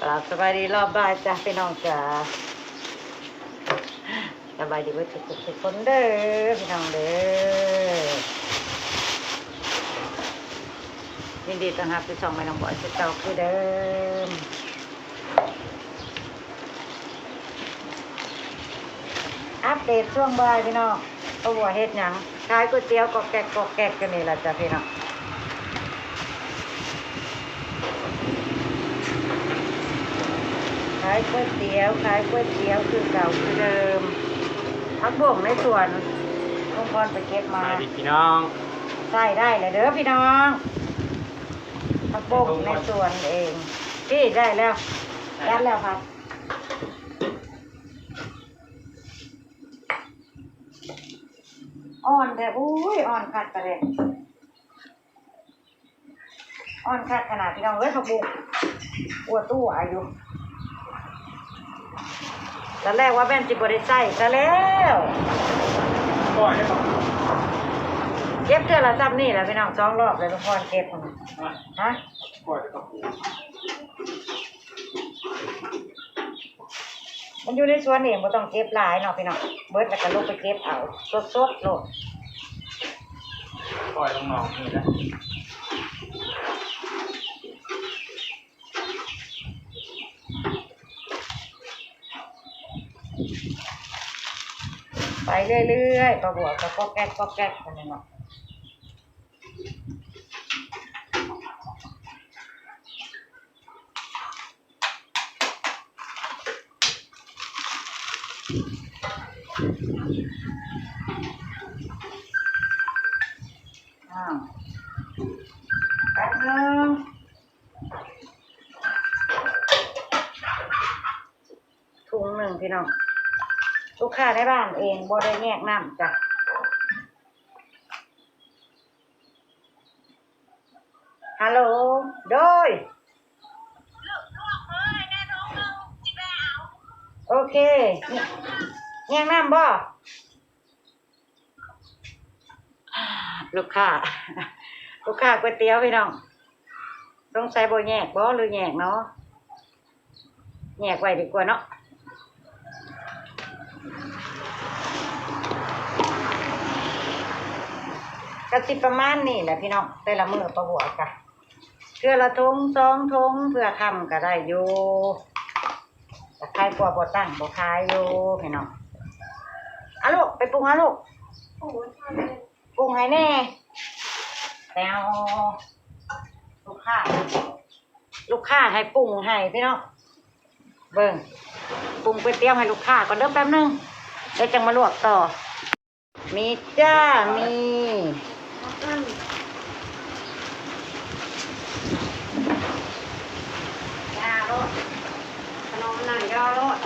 กราบสบายดีรอบบ่ายจ้ะพี่น้องจ๋า สบายดีเบิดทุกๆ ทุกคนเด้อพี่น้องเด้อ ยินดีต้อนรับสู่ช่องแม่น้องบอยคือเก่าคือเดิม อัปเดตช่วงบ่ายพี่น้อง ป้าบัวเฮ็ดหยัง ขายก๋วยเตี๋ยวกอกแกกกอกแกกอยู่นี่ล่ะจ้ะพี่น้อง ขายก๋วยเตี๋ยว ขายก๋วยเตี๋ยวคือเก่าคือเดิม ผักบุ้งในสวน ลุงพรไปเก็บมา สบายดีพี่น้อง ใช้ได้แล้วเด้อพี่น้อง ผักบุ้งในสวนเอง พี่ได้แล้ว จัดแล้วครับ อ่อนแท้ อุ้ย อ่อนคักกะแดะ อ่อนคักขนาดพี่น้องเอ้ย ผักบุ้ง อัวตู้อายุ ตอนแรกว่าแม่นสิบ่ได้ใช้ซะแล้ว เก็บเทื่อละซ่ำนี่แหละพี่น้อง สองรอบแล้วลุงพรเก็บ ฮะ มันอยู่ในสวนเอง บ่ต้องเก็บหลายเนาะพี่น้อง เบิดแล้วก็ลงไปเก็บเอา สดๆ โลด ปล่อยลงหนองนี่แหละ ไปเรื่อยๆ ป้าบัวก็ก๊อกแก๊กก๊อกแก๊กไปนั่นเนาะ อ้าว แป๊บนึง ถุงหนึ่งพี่น้อง ลูกค้าในบ้านเอง บ่ได้แยกน้ำจ้ะ ฮัลโหล โดย โอเค แยกน้ำบ่ ลูกค้า ลูกค้าก๋วยเตี๋ยวพี่น้อง สงสัยบ่แยกบ่ หรือแยกเนาะ แยกไว้ดีกว่าเนาะ ก็สิประมาณนี้แหละพี่น้อง แต่ละมื้อป้าบัวกะ เทื่อละถุงสองถุง เพื่อค่ำก็ได้อยู่ ก็ขายกว่าบ่ตั้งบ่ขายอยู่พี่น้อง เอาลูก ไปปรุงเอาลูก ปรุงให้แน่ แซว ลูกค้า ลูกค้าให้ปรุงให้พี่น้อง เบิ่ง ปรุงก๋วยเตี๋ยวให้ลูกค้าก่อนเด้อ แป๊บนึง เดี๋ยวจั่งมาลวกต่อ มีจ้า มี ย่าโลด ขนมนั่นย่อโลด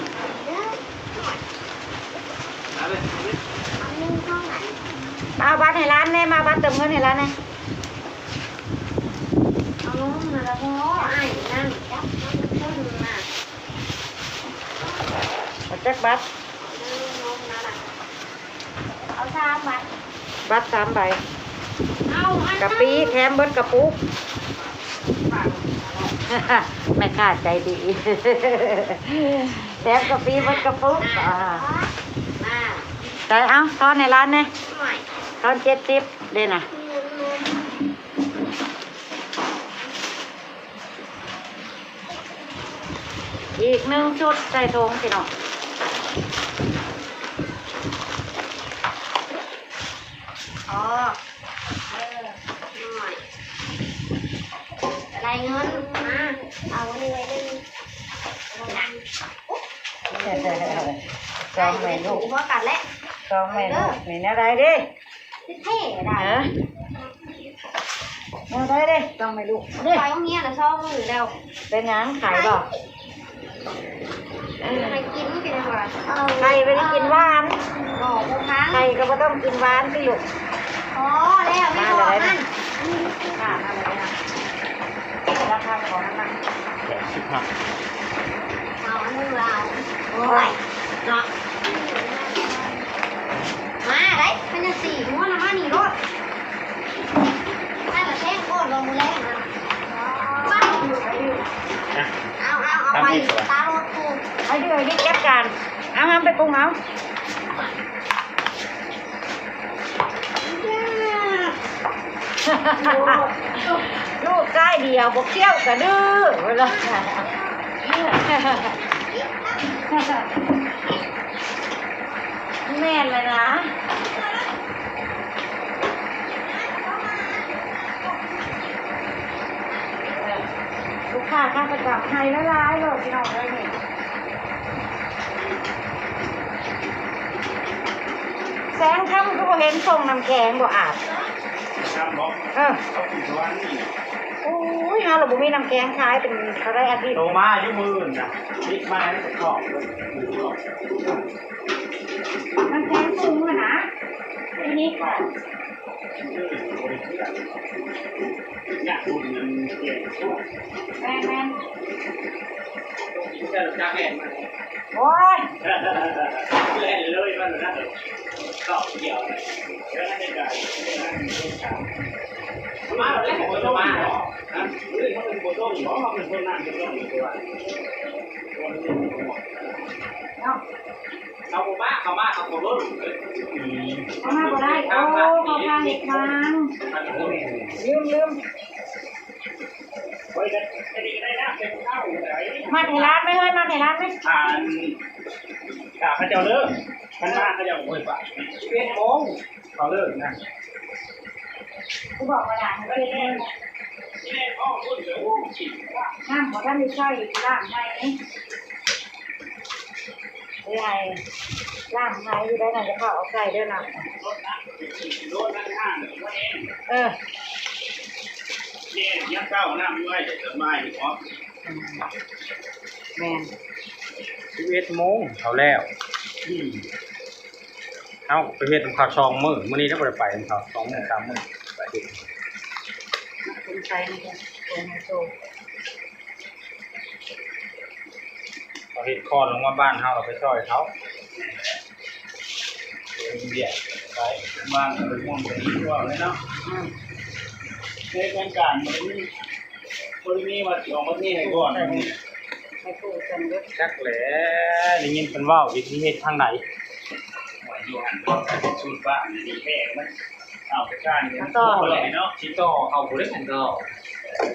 เอาบัตรให้หลานแน่ มาบัตรเติมเงินให้หลานแน่ เอาลงนั่นละพ่อ อ้ายนั่น จับมันขึ้นมา เอาจักบัตร เอาสามใบ บัตรสามใบ เอาอัน กะปิแถมเบิดกะปุก แม่ค้าใจดี แถมกะปิเบิดกะปุก อ่า ใส่ เอา ทอนให้หลานแน่ ทอนเจ็ดสิบเด้น่ะ อีกหนึ่งชุดใส่ถุงพี่น้อง อ๋อ เออ หน่อย ได้เงิน มา เอาอันนี้ไว้เลย สองแม่ลูก หัวกัดแล้ว สองแม่ลูก นี่แนวใดเด้ เท่ได้ ฮะ แนวใดเด้ สองแม่ลูก เด้ ไปโรงเรียนน่ะสองมื้อแล้ว เป็นหยัง ไข้บ่ ให้กินเป็นหยังวะ ไข้บ่ได้กินหวาน บ่ บ่ค้าง ไข้ก็บ่ต้องกินหวานติลูก พอแล้ว ไม่พอมัน ราคาของมันนะ สิบห้า เอาอันนึงลาว โอ้ย เนาะ มาได้ มันยังสี่ม้วนนะ มานี่โลด ถ้าละแท่งโคตรลงมือแรงนะ เอา เอา เอา ເອົາໄປຕາມເອົາປູກ ໃຫ້ດື້ ໃຫ້ດື້ຈັດການ ເອົາ ເອົາໄປປຸງເອົາ. ລູກຊາຍດຽວບໍ່ຄ້ຽວກະດື້ ແມ່ນແລ້ວນະ. ລູກຄ້າຂາປະຈຳໃຫ້ຫຼາຍໆໂລດ ພີ່ນ້ອງເອີຍນີ້. ແສງຄຳຄືບໍ່ເຫັນສົ່ງນ້ຳແຂງບໍ່ອາດ ເອີ ໂອ້ຍ ເຮົາລະບໍ່ມີນ້ຳແຂງຂາຍເປັນເທົ່າໃດອາທິດ. ໂຕມາຢູ່ມື້ອື່ນນະ ຕິດມາໃນກະເທາະ ນ້ຳແຂງສູງຫັ້ນນະ ທີ່ນີ້ ຍາກບຸນມັນແກ່ ແມ່ນໆ ແຕ່ລະຈັກແລ່ນ ໂອ້ຍ ແລ່ນເລີຍມັນນະ ເຂົ້າກ່ຽວ ແລ້ວມັນໄດ້ໄກ ມາແລ້ວ ມາແລ້ວ ຮະ ເຮີ້ຍ ມັນບໍ່ຕົງບໍ່ ມັນບໍ່ນັ່ງບໍ່ຕົງຢູ່ຕົວ ເນາະ. ເຂົາບໍ່ມາ ເຂົາມາ ເຂົາບໍ່ເບິ່ງ ອືມ ເຂົາມາບໍ່ໄດ້ ໂອ້ ເຂົາພາເຮັດງານ ລືມ ລືມ ມັດໃຫ້ຫຼານໄວ້ເຮີ້ຍ ມັດໃຫ້ຫຼານໄວ້ ອັນ ຖ້າເຂົາເຈົ້າເລີກ ຄັນມາເຂົາເຈົ້າບໍ່ໄປ ສິບເອັດໂມງ ເຂົາເລີກນະ ກູບອກວ່າຫຼານເລີກ ນ້ຳບໍ່ທັນໄດ້ໃຊ້ ລ້າງໃໝ່ ເອື້ອຍ ລ້າງໃຫ້ຢູ່ໄດ໋ ນັ້ນຈະເຂົ້າເອົາໃສ່ເດີນຳ ເອີ ແມ່ນ ຍາມເຊົ້ານ້ຳໄວ້ ຈະສະບາຍເນາະ ແມ່ນ ສິບເອັດໂມງເຂົາແລ້ວ ອືມ ເຮົາໄປເຮັດນຳເຂົາສອງມື້ ມື້ນີ້ເຮົາບໍ່ໄດ້ໄປນຳເຂົາ ສອງມື້ສາມມື້ ໄປເຮັດ ສົງໄສນະ ເຂົາເຮັດຄອນລົງມາບ້ານເຮົາ ເຮົາໄປຊ່ອຍເຂົາ ເຮັດວຽກໄປ ບ້ານເຮົາໄປຮ່ວມກັນດີກວ່າເລີຍເນາະ ອືມ ໃນໂຄງການມັນ ບໍ່ໄດ້ມີວ່າຊິເອົາໝົດນີ້ໃຫ້ກ່ອນ ໃຫ້ຜູ້ສຳເລັດ ຈັກແຫຼະ ໄດ້ຍິນເພິ່ນເວົ້າຢູ່ ຊິເຮັດທາງໃດ ວ່າຢູ່ຫັ້ນເພິ່ນກໍສູດບ້ານນີ້ແທ້ ມັນເອົາໄປສ້າງຢູ່ ມັນຕໍ່ແຫຼະເນາະ ຊິຕໍ່ເອົາຜູ້ໃດຫັ້ນຕໍ່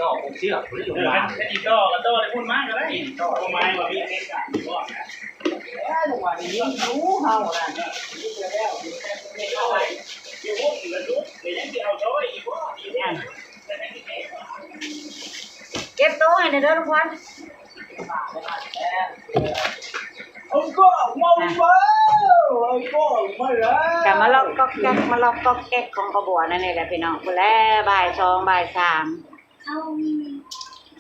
ຕໍ່ຜູ້ເຊືອກຜູ້ໃດລົງມາ ເອີ ຄັນຊິຕໍ່ກໍຕໍ່ໄດ້ພຸ້ນມາກໍໄດ້ ຕໍ່ ຄວາມໝາຍວ່າມີແຜນການຢູ່ບໍ່ນະ ເອີ ລົງມາໄດ້ຍິນຢູ່ເຮົານະ ຢູ່ແລ້ວ ຢູ່ພຸ້ນລະລຸດ ແລ້ວຍັງຊິເອົາຊ່ອຍອີກບໍ່ ເກັບໂຕໃຫ້ແດ່ເດີລຸງຄວັນ ເອົາກໍມາເວົ້າ ເອົາກໍມາແລ້ວ ກະມາລັອກກັອກແກັກ ມາລັອກກັອກແກັກຂອງປ້າບົວນັ້ນນີ້ແຫຼະພີ່ນ້ອງ ພຸ້ນແຫຼະ ບ່າຍສອງ ບ່າຍສາມ ເອົາ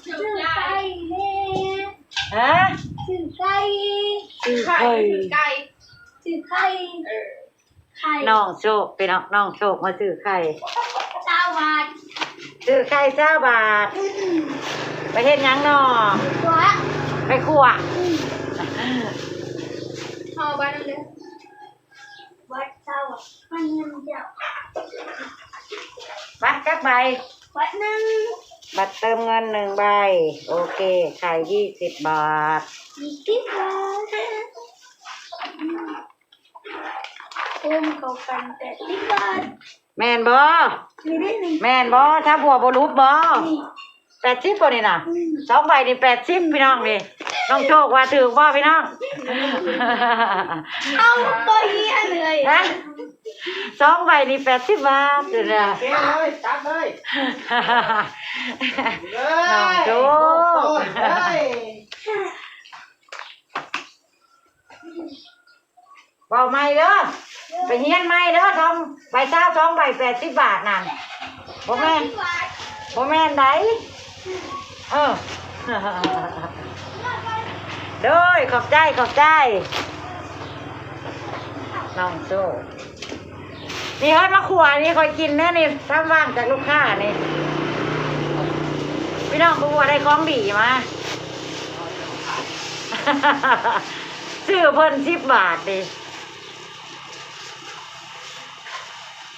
ຊື້ໄກ່ແດ່ ຮະ ຊື້ໄກ່ ຊື້ໄຂ່ ຊື້ໄຂ່ ຊື້ໄຂ່ ເອີ. ໄຂ່ ນ້ອງໂຊກ ພີ່ນ້ອງ ນ້ອງໂຊກມາຊື້ໄຂ່ ຊາວບາດ ຊື້ໄຂ່ຊາວບາດ ອືມ ໄປເຮັດຫຍັງນໍ? ໄປຂົ້ວ ໄປຂົ້ວ ອືມ ເອົາບັດນັ້ນເດີ ບັດຊາວບາດ ມັນເງິນດຽວ ບັດຈັກໃບ? ບັດໜຶ່ງ ບັດເຕີມເງິນໜຶ່ງໃບ ໂອເຄ ໄຂ່ຊາວບາດ ຊາວບາດ ໂອມເຂົ້າກັນແປດສິບບາດ ແມ່ນບໍ່? ນີ້ເດ້ນີ້ ແມ່ນບໍ່? ຖ້າບົວບໍ່ຫຼຸບບໍ່? ນີ້ ແປດສິບບໍ່ນີ້ນະ? ອືມ ສອງໃບນີ້ແປດສິບ ພີ່ນ້ອງນີ້ ນ້ອງໂຊກວ່າຖືກບໍ່ພີ່ນ້ອງ? ເອົາບໍ່ເຫັນເລີຍ ຮະ ສອງໃບນີ້ແປດສິບບາດ ເອົາເລີຍ ຕັດເລີຍ ນ້ອງໂຊກ ເອີຍ ເວົ້າໃໝ່ເດີ ໄປຮຽນໃໝ່ເດີ ສອງໃບຊາວ ສອງໃບແປດສິບບາດນັ້ນ ບໍ່ແມ່ນ ບໍ່ແມ່ນໃດ ເອີ ໂດຍ ຂອບໃຈ ຂອບໃຈ ນ້ອງໂຊກ ນີ້ເຮີ້ຍ ມາຂົ້ວນີ້ຂ້ອຍກິນແນ່ນີ້ ຕາມຫວ່າງຈາກລູກຄ້ານີ້ ພີ່ນ້ອງ ຜູ້ວ່າໄດ້ຂອງດີມາ ຊື້ເພິ່ນສິບບາດນີ້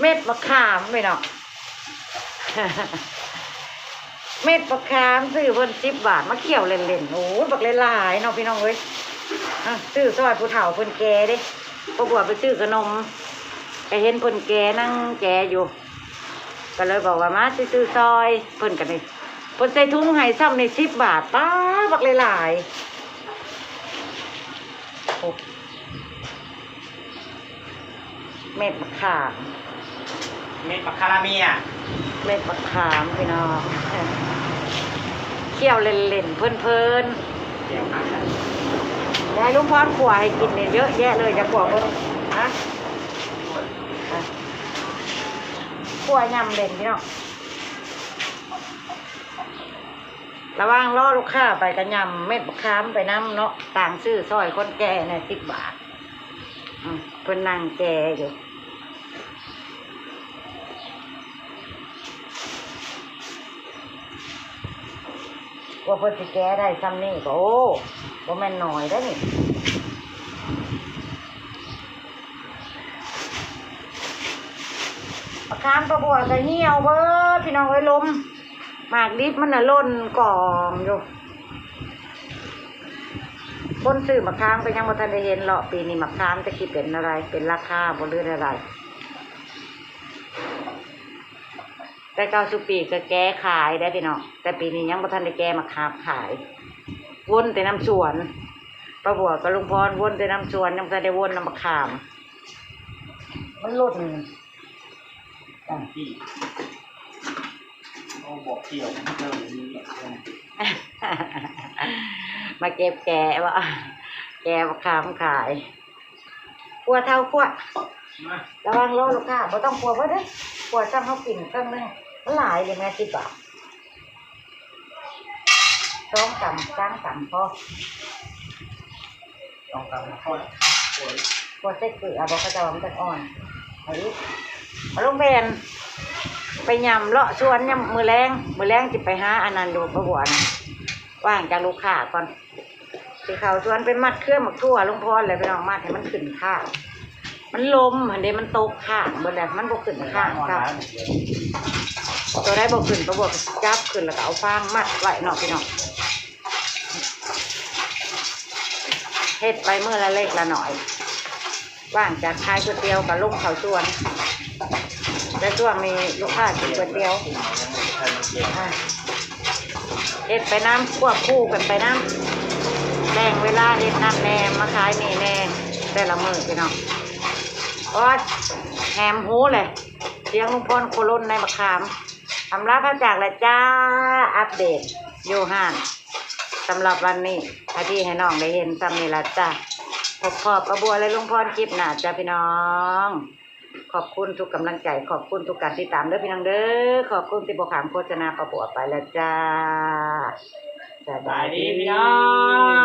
ເມັດມະຂາມພີ່ນ້ອງ ເມັດບັກຂາມ ຊື້ເພິ່ນສິບບາດ ມາຄ້ຽວເຫຼັ້ນໆ. ໂອ້ຍ ບັກຫຼາຍໆເນາະ ພີ່ນ້ອງເອີຍ. ອາ ຊື້ຊ່ອຍຜູ້ເຖົ້າເພິ່ນແກ່ເດ້. ພໍ່ບົວໄປຊື້ຂະໜົມ ກະເຫັນເພິ່ນແກ່ ນັ່ງແກ່ຢູ່ ກະເລີຍບອກວ່າ ມາຊິຊື້ຊ່ອຍເພິ່ນ. ກະນີ້ ເພິ່ນໃສ່ຖົງໃຫ້ຊ້ຳນີ້ ສິບບາດ. ປ້າ ບັກຫຼາຍໆ. ໂອ້ ເມັດບັກຂາມ ເມັດບັກຄາລາເມຍ ເມັດບັກຂາມ ພີ່ນ້ອງ ຄ້ຽວເຫຼັ້ນໆ ເພີນໆ. ດຽວໃຫ້ລຸງພອນຂົ້ວໃຫ້ກິນນີ້ເຍອະແຍະເລີຍ. ຢ່າຂົ້ວເພິ່ນ ຮະ ຂົ້ວຫຍ້ຳເຫຼັ້ນ ພີ່ນ້ອງ. ລະຫວ່າງລໍລູກຄ້າໄປກະຫຍ້ຳເມັດບັກຂາມໄປນຳເນາະ, ຕ່າງຊື້ຊ່ອຍຄົນແກ່ແດ່ສິບບາດ. ອືມ ເພິ່ນນັ່ງແກ່ຢູ່. ກວ່າເພິ່ນຊິແກ່ໄດ້ຊ່ຳນີ້ກໍ ໂອ້ ບໍ່ແມ່ນໜ້ອຍເດ້ນີ້. ບັກຂາມປາບົວກໍຫ່ຽວເບີດ ພີ່ນ້ອງເອີຍ ລົມ. ໝາກດິບມັນນະຫຼົ່ນກອງຢູ່. ຄົນຊື້ໝາກຂາມກໍຍັງບໍ່ທັນໄດ້ເຫັນເລາະ ປີນີ້ໝາກຂາມຈັກຊິເປັນແນວໃດ ເປັນລາຄາບໍ່ ຫຼື ແນວໃດ. ແຕ່ເກົ່າສູ່ປີກໍແກ່ຂາຍໄດ໋ພີ່ນ້ອງ, ແຕ່ປີນີ້ຍັງບໍ່ທັນໄດ້ແກ່ໝາກຂາມຂາຍ. ວົນແຕ່ນຳສວນ, ປາບົວກັບລຸງພອນວົນແຕ່ນຳສວນ, ຍັງບໍ່ທັນໄດ້ວົນນຳໝາກຂາມ. ມັນຫຼົ່ນ. ອ່າ ມາເກັບແກ່ບໍ່? ແກ່ບັກຂາມຂາຍ. ຂົ້ວເຖົ້າຂົ້ວ. ມາ ລະວັງລໍ້ລູກຄ້າ, ບໍ່ຕ້ອງຂົ້ວເບິດເດີ້. ຂົ້ວຊ່ຳເຮົາກິນເຄິ່ງໜຶ່ງ, ມັນຫຼາຍເດ້ແມ່ ສິບບາດ. ສອງກຳ ສາມກຳພໍ. ສອງກຳພໍ. ຂົ້ວໃສ່ເກືອບໍ່? ເຂົາເຈົ້າວ່າມັນຈັກອ່ອນ. ເອົາອີກ, ເອົາລົງແຜ່ນ. ໄປຫຍ້ຳເລາະສວນຍາມມື້ແລງ, ມື້ແລງຊິໄປຫາອັນນັ້ນຢູ່ ປາບົວນະ, ວ່າງຈາກລູກຄ້າກ່ອນ. ຊິເຂົ້າສວນໄປມັດເຄືອໝາກຖົ່ວລຸງພອນແຫຼະພີ່ນ້ອງ, ມັດໃຫ້ມັນຂຶ້ນຄ້າງ. ມັນລົມຫັ້ນເດ້ ມັນຕົກຄ້າງເບິດແລ້ວ ມັນບໍ່ຂຶ້ນຄ້າງ. ໂຕໃດບໍ່ຂຶ້ນ ປາບົວກໍຈັບຂຶ້ນ ແລ້ວກໍເອົາຟາງມັດໄວ້ເນາະພີ່ນ້ອງ. ເຮັດໄປມື້ລະເລັກລະໜ້ອຍ. ວ່າງຈາກຂາຍກ໋ວຍຕຽວກໍລົງເຂົ້າສວນ, ແຕ່ຊ່ວງນີ້ລູກຄ້າກິນກ໋ວຍຕຽວ. ອ່າ ເຮັດໄປນຳ ຄວບຄູ່ກັນໄປນຳ, ແບ່ງເວລາເຮັດນັ້ນແດ່ ມາຂາຍນີ້ແດ່ ແຕ່ລະມື້ພີ່ນ້ອງ. ໂອ້ຍ ແຫມຫູແຫຼະ ສຽງລຸງພອນໂຄລົນໃນບັກຂາມ. ອຳລາພາຈາກແລ້ວຈ້າ, ອັບເດດຢູ່ຮ້ານສຳລັບວັນນີ້ ໃຫ້ພີ່ໃຫ້ນ້ອງໄດ້ເຫັນຊ່ຳນີ້ລະຈ້າ. ພົບພໍ້ກັບປ້າບົວ ແລະ ລຸງພອນຄລິບໜ້າຈ້າພີ່ນ້ອງ. ຂອບຄຸນທຸກກຳລັງໃຈ, ຂອບຄຸນທຸກການຕິດຕາມເດີພີ່ນ້ອງເດີ. ຂອບຄຸນທີ່ບໍ່ຂ້າມໂຄສະນາ, ປ້າບົວໄປແລ້ວຈ້າ. ສະບາຍດີພີ່ນ້ອງ.